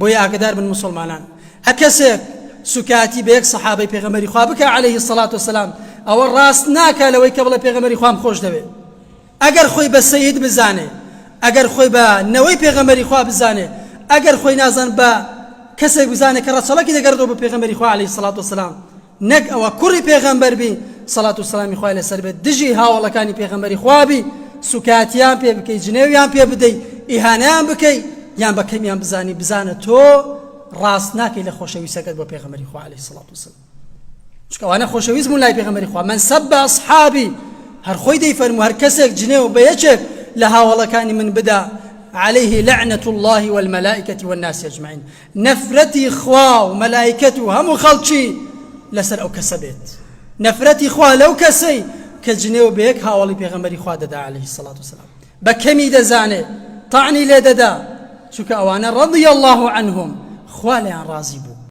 بۆیە ئاگدار بن موسڵمانان هەر کەسێک سوکایەتی بە یەک سەحابەی پێغەمبەری خوا بکا عەلەیه الصلاة والسلام ئەوە ڕاست ناکا لەوەی کە بڵێ پێغەمبەری خوام خۆش دەوێ ئەگەر خۆی بە سەید بزانێ ئەگەر خۆی بە نەوەی پێغەمبەری خوا بزانێ ئەگەر خۆی نازان بە کەسێک بزانێ کە ڕەچەڵەکی دەگەڕێتەوە بە پێغەمبەری خوا عەلەیه الصلاة والسلام نەک ئەوە کوڕی پێغەمبەر بی سەڵات و سەلامی خوای لەسەر بێت دژی هاوەڵەکانی پێغەمبەری خوا بی سوکایەتیان پێ بکەی جنێویان پێ بدەی ئیهانەیان بکەی یان بە کەمیان بزانی بزانە تۆ ڕاست ناکەی لە خۆشەویستەکەت بۆ پێغەمبەری خوا عەلەیهی سڵات وسلام چونکە ئەوانە خۆشەویست بوون لای پێغەمبەری خوا من سب ئەصحابی هەر خۆی دەیفەرموو هەر کەسێک جنێو بە یەکێک لە هاوەڵەکانی من بدا عليه لعنة الله والملائكة والناس أجمعين نەفرەتی خوا و مەلایکەت و هەموو خەڵکی لەسەر ئەو کەسە بێت نەفرەتی خوا لەو کەسەی کە جنێو بە یەک هاوەڵی پێغەمبەری خوا دەدا عەلەیهی سەڵات وسەلام بە کەمی دەزانێ تەعنی لێ دەدا چونکە ئەوانە ڕەضی الله عنهم خوا لێیان ڕازی بوو.